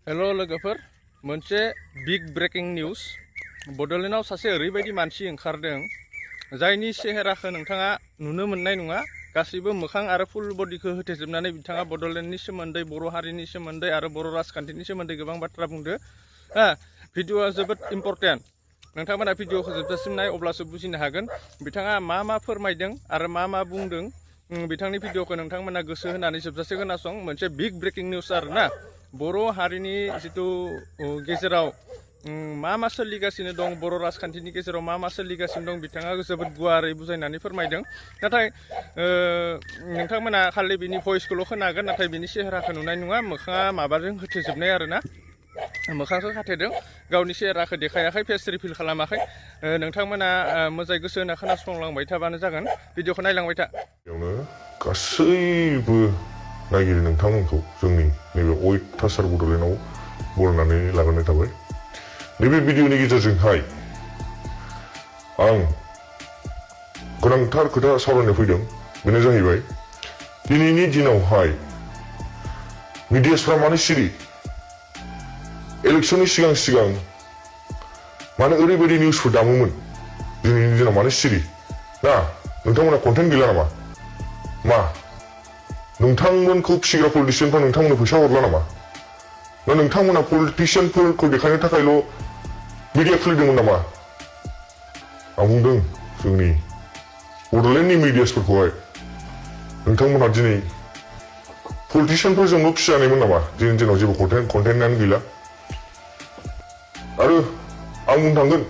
हेल' लोगोफोर मोनसे big breaking news बड'लेण्डआव सासे ओरैबायदि मानसि ओंखारदों जायनि सेहेराखौ नोंथाङा नुनो मोननाय नङा गासैबो मोखां आरो फुल बडिखौ होथेजोबनानै बिथाङा बड'लेण्डनि सोमोन्दै बर' हारिनि सोमोन्दै आरो बर' राजखान्थिनि सोमोन्दै गोबां बाथ्रा बुंदो भिडिअआ जोबोद इम्पर्टेन्ट नोंथांमोना भिडिअखौ जोबजासिम नाय अब्लासो बुजिनो हागोन बिथाङा मा फोरमायदों आरो मा बुंदों बिथांनि भिडिअखौ नोंथांमोना गोसो होनानै जोबजासे खोनासं मोनसे बिग ब्रेकिं निउस आरोना बर' हारिनि जिथु गेजेराव मा सोलिगासिनो दं बर' राजखान्थिनि गेजेराव मा सोलिगासिनो दं बिथाङा जोबोद गुवारै बुजायनानै फोरमायदों नाथाय नोंथांमोना खालि बिनि भइसखौल' खोनागोन नाथाय बिनि सेहेराखौ नुनाय नङा मोखाङा माबाजों होथेजोबनाय आरोना मोखांखौ खाथेदों गावनि सेहेराखौ देखायाखै फेस रिभिल खालामाखै नोंथांमोना मोजाङै गोसो होना खोनासंलांबाय थाबानो जागोन भिडिअखौ नायलांबाय था गासैबो नायगिरि नोंथांमोनखौ जोंनि नैबे अयथासार बड'लेण्डआव बरायनानै लाग्रोनाय थाबाय नैबे भिडिअनि गेजेरजोंहाय आं गोनांथार खोथा सावरायनो फैदों बेनो जाहैबाय दिनैनि दिनावहाय मिडियाफ्रा मानो सिरि इलेक्शननि सिगां मानो ओरैबायदि निउसफोर दामोमोन दिनैनि दिनाव मानो सिरि ना नोंथांमोना कन्टेन्ट गैला नामा मा नोंथांमोनखौ फिसिग्रा पलिटिशियानफ्रा नोंथांमोननो फैसा हरला नामा ना नोंथांमोना पलिटिशियानफोरखौ देखायनो थाखायल' मिडिया खुलिदोंमोन नामा आं बुंदों जोंनि बड'लेण्डनि मिडियासफोरखौहाय नोंथांमोनहा दिनै पलिटिशियानफोरजोंल' फिसिजानायमोन नामा दिनैनि दिनाव जेबो कन्टेन्टआनो गैला आरो आं बुंनो थांगोन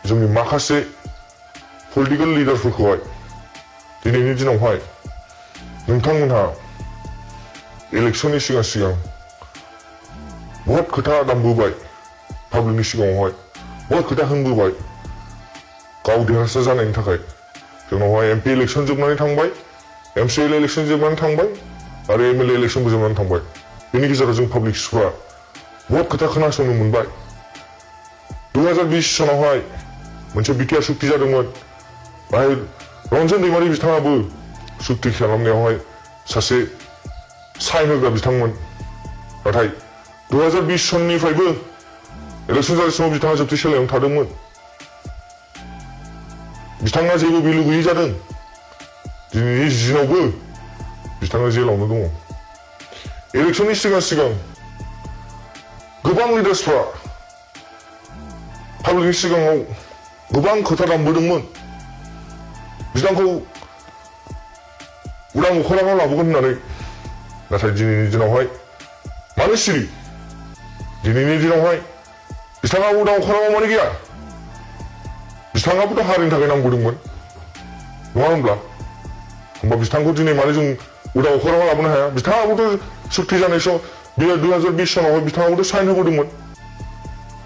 जोंनि माखासे पलिटिकेल लिडारफोरखौहाय दिनैनि दिनावहाय नोंथांमोनहा इलेक्शननि सिगां बहुत खोथा दामबोबाय पाब्लिकनि सिगाङावहाय बहुत खोथा होनबोबाय गाव देरहासार जानायनि थाखाय जोंनावहाय एमपि इलेक्शन जोबनानै थांबाय एमसिएल इलेक्शन जोबनानै थांबाय आरो एमएलए इलेक्शनबो जोबनानै थांबाय बेनि गेजेराव जों पाब्लिकफ्रा बहुत खोथा खोनासंनो मोनबाय 2020 सनावहाय मोनसे बिटिआर सुक्ति जादोंमोन बाहाय रन्जन दैमारि बिथाङाबो सुक्ति खालामनायावहाय सासे साइन होग्रा बिथांमोन नाथाय 2020 सननिफ्रायबो इलेक्शन जानाय समाव बिथाङा जोबथेसालियाव थादोंमोन बिथाङा जेबो भेलु गैयै जादों दिनैनि दिनावबो बिथाङा जेलावनो दङ इलेक्शननि सिगां गोबां लिडार्सफ्रा पाब्लिकनि सिगाङाव गोबां खोथा दामबोदोंमोन बिथांखौ उदां अख्राङाव लाबोगोन होननानै नाथाय दिनैनि दिनावहाय मानो सिरि दिनैनि दिनावहाय बिथाङा उदां अख्राङाव मानो गैया बिथाङाबोथ' हारिनि थाखाय नांबोदोंमोन नङा होमबा बिथांखौ दिनै मानो जों उदां अख्राङाव लाबोनो हाया बिथाङाबोथ' सुक्ति जानाय सम बे 2020 सनावहाय बिथाङाबोथ' साइन होबोदोंमोन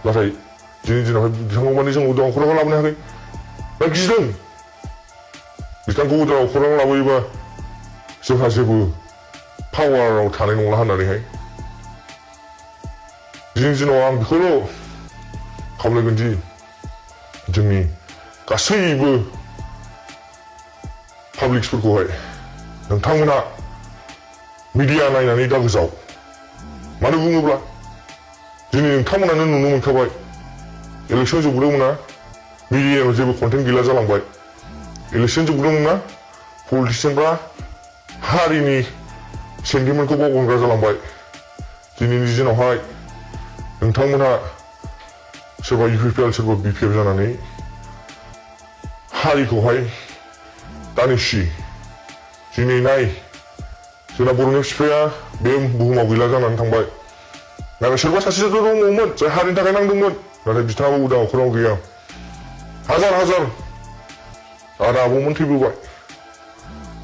नाथाय दिनैनि दिनावहाय बिथांखौ माने जों उदां अख्राङाव लाबोनो हायाखै दा गिदों बिथांखौ उदां अख्राङाव लाबोयोबा जोंहा जेबो पावाराव थानाय नंला होननानैहाय दिनैनि दिनाव आं बेखौल' खावलायगोन दि जोंनि गासैबो पाब्लिक्सफोरखौहाय नोंथांमोना मिडिया नायनानै दा गोजाव मानो बुङोब्ला दिनै नोंथांमोनानो नुनो मोनखाबाय इलेक्शन जोबदोंमोनना मिडियायाव जेबो कन्टेन्ट गैला जालांबाय इलेक्शन जोबदोंमोनना पलिटिशियानफ्रा हारिनि सेन्टिमेन्टखौ बावगारग्रा जालांबाय दिनैनि दिनावहाय नोंथांमोनहा सोरबा इउपिपिएल सोरबा बिपिएफ जानानै हारिखौहाय दानेसि दिनै नाय जोंना बर'नि बिफाया बे बुहुमाव गैला जानानै थांबाय नाथाय सोरबा सासेथ' दङमोन जाय हारिनि थाखाय नांदोंमोन नाथाय बिथाङाबो उदां अख्राङाव गैया हाजार आदा आबौमोन थैबोबाय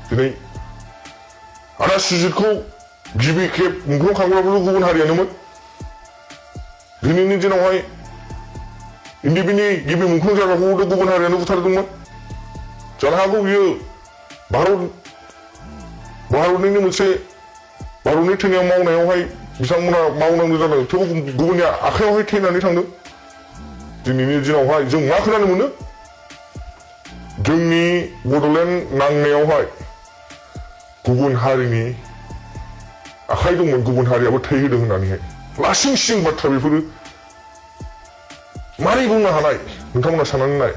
दिनै आदा सुजितखौ गिबि खेब मुंख्लं खांग्राफोर गुबुन हारियानोमोन दिनैनि दिनावहाय इन्डिपिनि गिबि मुंख्लं जाग्राखौबो गुबुन हारियानो बुथारदोंमोन जानो हागौ बियो भारतनिनो मोनसे भारतनि थैनायाव मावनायावहाय बिथांमोना मावनांगौ जादों थेवबो गुबुननि आखायावहाय थैनानै थांदों दिनैनि दिनावहाय जों मा खोनानो मोनो जोंनि बड'लेण्ड नांनायावहाय गुबुन हारिनि आखाइ दंमोन गुबुन हारियाबो थै होदों होननानैहाय लासिं बाथ्रा बेफोरो मारै बुंनो हानाय नोंथांमोना साननानै नाय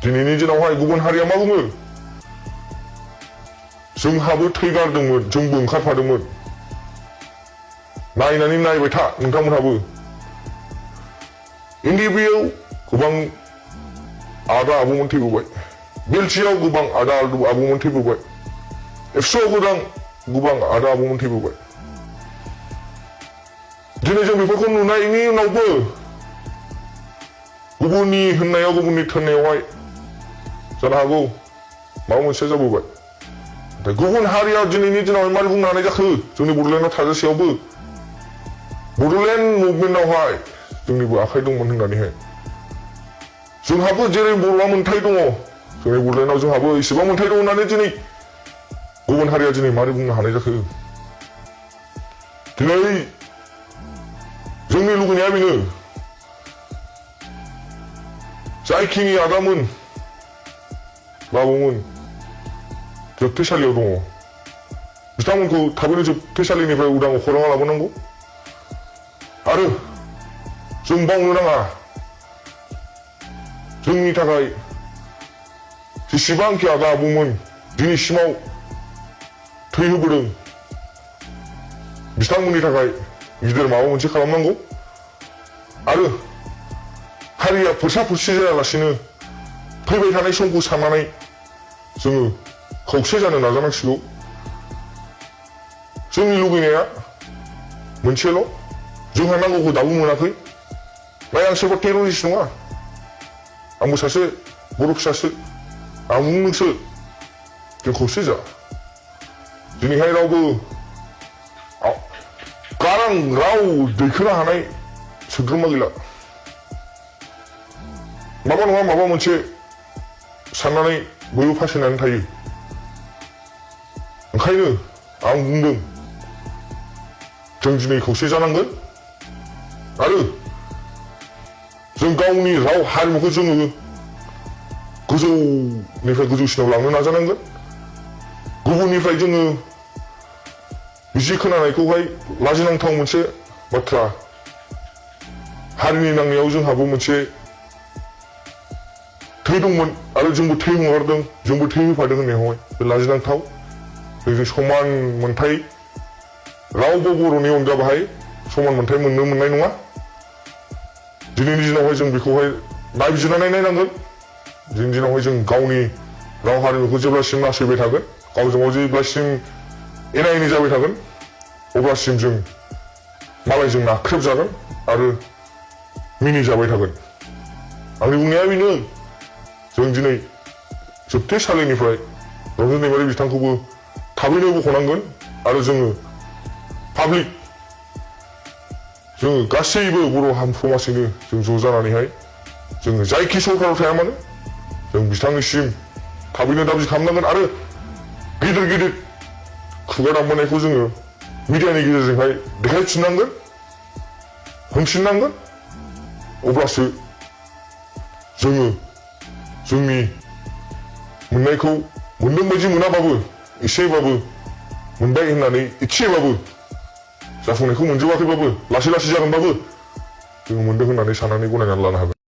दिनैनि दिनावहाय गुबुन हारिया मा बुङो जोंहाबो थै गारदोंमोन जोंबो ओंखारफादोंमोन नायनानै नायबाय था नोंथांमोनहाबो एनडिएफबिआव गोबां आदा आबौमोन थैबोबाय बेलजियाव गोबां आदा आबौमोन थैबोबाय एबसुआव गोबां आदा आबौमोन थैबोबाय दिनै जों बेफोरखौ नुनायनि उनावबो गुबुननि होननायाव गुबुननि थोननायावहाय जानो हागौ माबा मोनसे जाबोबाय नाथाय गुबुन हारिया दिनैनि दिनावहाय मारै बुंनो हानाय जाखो जोंनि बड'लेण्डआव थाजासेयावबो बड'लेण्ड मुभमेन्टआवहाय जोंनिबो आखाइ दंमोन होननानैहाय जोंहाबो जेरै बर'आ मोन्थाय दङ जोंनि बड'लेण्डआव जोंहाबो इसेबां मोन्थाय दं होननानै दिनै गुबुन हारिया दिनै मारै बुंनो हानाय जाखो दिनै जोंनि लुगैनाया बेनो जायखिनि आदामोन बाबुमोन जोबथेसालियाव दङ बिथांमोनखौ थाबैनो जोबथेसालिनिफ्राय उदां खौराङा लाबोनांगौ आरो जों बावनो नाङा जोंनि थाखाय जेसेबांखि आदा आबौमोन दिनैसिमाव थै होबोदों बिथांमोननि थाखाय गिदिर माबा मोनसे खालामनांगौ आरो हारिया फोरसा जायालासिनो फैबाय थानाय समखौ साननानै जोङो खौसे जानो नाजानांसिगौ जोंनि लुगैनाया मोनसेल' जोंहा नांगौखौ दाबो मोनाखै नाय आं सोरबा टेररिस्ट नङा आंबो सासे बर' फिसासो आं बुंनोसो जों खौसे जा दिनैहाय रावबो गारां राव दैखोनो हानाय सोद्रोमा गैला माबा नङा माबा मोनसे साननानै बयबो फासिनानै थायो ओंखायनो आं बुंदों जों दिनै खौसे जानांगोन आरो जों गावनि राव हारिमुखौ जोङो गोजौनिफ्राय गोजौसिनाव लांनो नाजानांगोन गुबुननिफ्राय जोङो बिदि खोनानायखौहाय लाजिनांथाव मोनसे बाथ्रा हारिनि नांनायाव जोंहाबो मोनसे थै दंमोन आरो जोंबो थै हगारदों जोंबो थै होफादों होननायावहाय बे लाजिनांथाव जों समान मोनथाय रावबो बर'नि अनगा बाहाय समान मोनथाय मोननो मोननाय नङा दिनैनि दिनावहाय जों बेखौहाय नायबिजिरनानै नायनांगोन दिनैनि दिनावहाय जों गावनि राव हारिमुखौ जेब्लासिम नासयबाय थागोन गावजों गाव जेब्लासिम एना एनि जाबाय थागोन अब्लासिम जों मालायजों नाख्रेबजागोन आरो मिनिजाबाय थागोन आंनि बुंनाया बेनो जों दिनै जोबथेसालिनिफ्राय रन्जन दैमारि बिथांखौबो थाबैनो बख'नांगोन आरो जोङो पाब्लिक जोङो गासैबो बर' समाजैनो जों ज' जानानैहाय जोङो जायखि सरकाराव थाया मानो जों बिथांनिसिम थाबैनो दाबि खालामनांगोन आरो गिदिर खुगा दामबोनायखौ जोङो मिडियानि गेजेरजोंहाय देखायफिननांगोन होनफिननांगोन अब्लासो जोङो जोंनि मोननायखौ मोनदों बायदि मोनाबाबो एसेबाबो मोनबाय होननानै एसेबाबो जाफुंनायखौ मोनजोबाखैबाबो लासै जागोनबाबो जोङो मोनदों होननानै साननानै गनायनानै लानो हागोन